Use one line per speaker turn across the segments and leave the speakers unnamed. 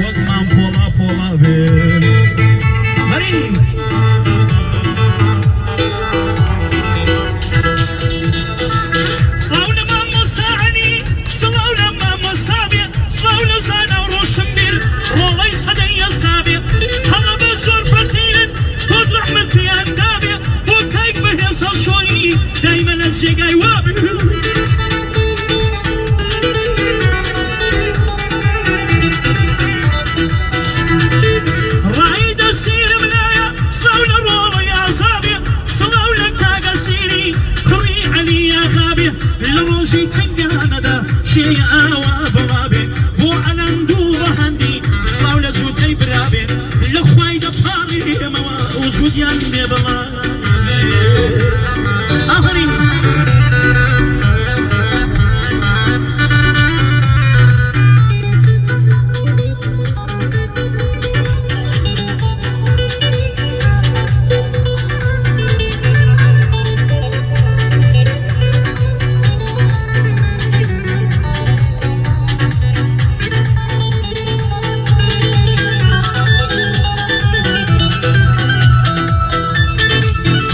وەک مام پۆڵا پۆڵا بێ. هەرین. سڵاو لە مامۆستا عەلی، سڵاو لە مامۆستا بێ، سڵاو لە زانا و ڕۆشنبیر، ڕۆڵەی سەدەی ئێستا بێ. تەڵەبە زۆر فەقیرن، تۆز ڕەحمەت پێیان دابێ، بۆ کاک بەهێز هەڵشۆیی، دایمە لە جێگای وا بێ. ڕای دەسیرم لایە، سڵاو لە ڕۆڵەی ئازا بێ، سڵاو لە کاک ئەسیری کوڕی عەلی ئاغا بێ. لە ڕۆژی تەنگانەدا کێیە ئاوا بەوا بێ، بۆ ئەلەند و ڕەهەندی سڵاو لە جووتەی برا بێ. لە خوای دەپاڕێمەوە وجودیان بێ بەڵا بێ. ئافەرین.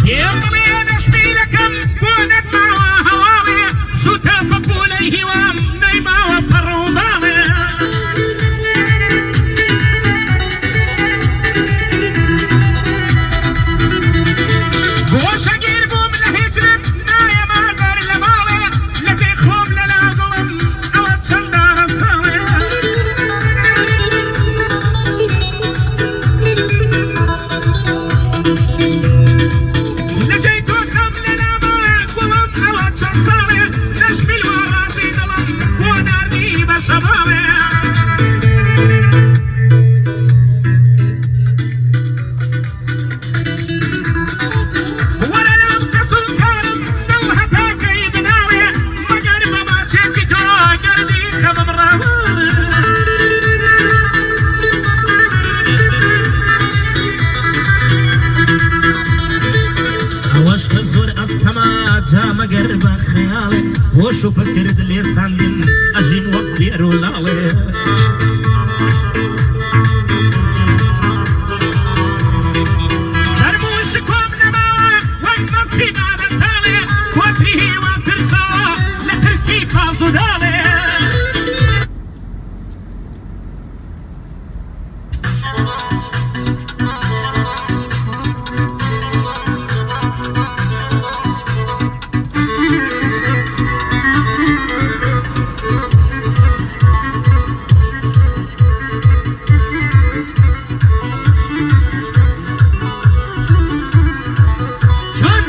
پێم بڵێ نەشمیلەکەم بۆ نەتماوە هەواڵێ، سووتا پەپوولەی هیوام نەیماوە پەڕ و باڵێ. گۆشەگیر بووم لە هیجرت نایەمە دەر لە ماڵێ، لە جێی خۆم لە لا دڵم ئەوە چەندارە ساڵێ. لە جێی تۆ خەم لە لاماوە گوڵم ئەوە چەند ساڵێ، نەشمیل وا ڕازی دڵم بۆ ناردی بە شەماڵێ. وەرە لام کەس و کارم دڵ هەتا کەی بناڵێ، مەگەر بە ماچێکی تۆ گەردی خەمم ڕاوەڵێ. ئەوەش کە زۆر ئەستەمە جا مەگەر بە خەیاڵێ، هۆش و فکرت لێ ساندم ئەژیم وەک کوێر و لاڵێ. شەرم و شکۆم نەماوە وەک مەستی بادە تاڵێ، کۆتری هیوام ترساوە لە ترسی پاز و داڵێ. چۆن؟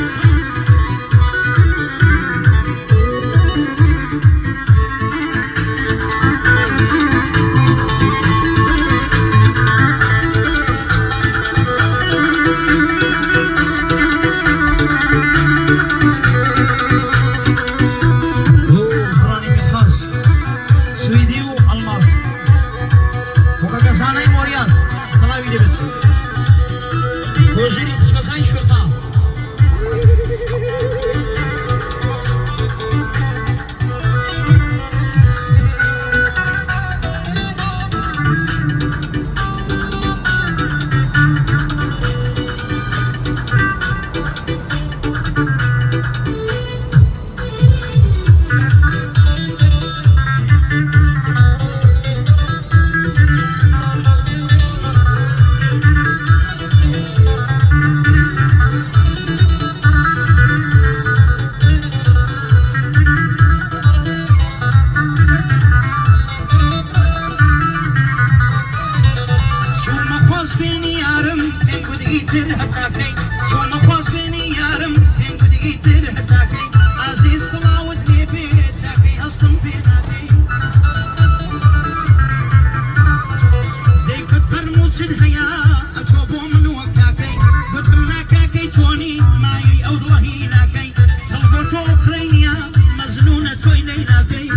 کوڕانی میرخاس سویدی و ئەڵماس وکەکەزانای مۆریاس سڵاوی لێبێت. گۆژێری خوشکەزای شوێخا. چۆنمە خۆشبێنی یارم پێم گوت ئیتر هەتاکەی، چۆنمە خۆشبێنی یارم پێم گوت ئیتر هەتاکەی، ئازیز سڵاوت لێ بێ تاکەی هەستم پێ ناکەی. دەیکوت فەرموو چت هەیە ئەتۆ بۆ من وەک کاکەی، گوتم ناکاکەی تۆنی مایەی ئەو دڵەهی ناکەی، دڵ بۆ تۆ ئۆقرەی نییە مەجنوونە تۆی لەیلاکەی.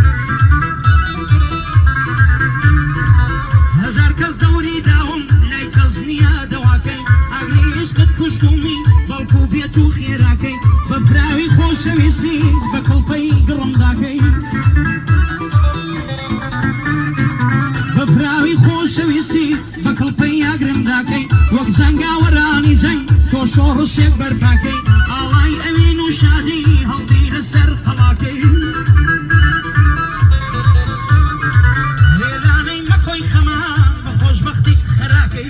هەزار کەس دەوری داوم لای کەس نییە دەواکەی، ئاگری عیشقت کوشتومی بەڵکو بێت و خێراکەی، بە فراوی خۆشەویستی بە کڵپەی گڕم داکەی، بە فراوی خۆشەویستی بە کڵپەی ئاگرم داکەی، وەک جەنگاوەرانی جەنگ تۆ شۆڕشێک بەرپاکەی، ئاڵای ئەوین و شادی هەڵدی لەسەر قەڵاکەی. هێلانەی مەکۆی خەمان بە خۆشبەختی خەراکەی.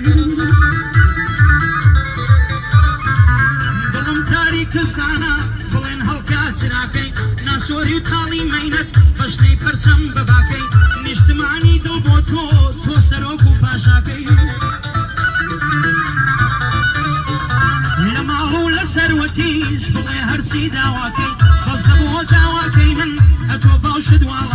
دڵم تاریکستانە بڵێن هەڵکا چراکەی، ناسۆری و تاڵی مەینەت بەشنەی پەرچەم بەباکەی، نیشتمانی دڵ بۆ تۆ تۆ سەرۆک و پاشاکەی. لە ماڵ و لە سەروەتیش بڵێ هەرچی داواکەی، بەس لە بۆ داواکەی من ئەتۆ باوشت واڵا.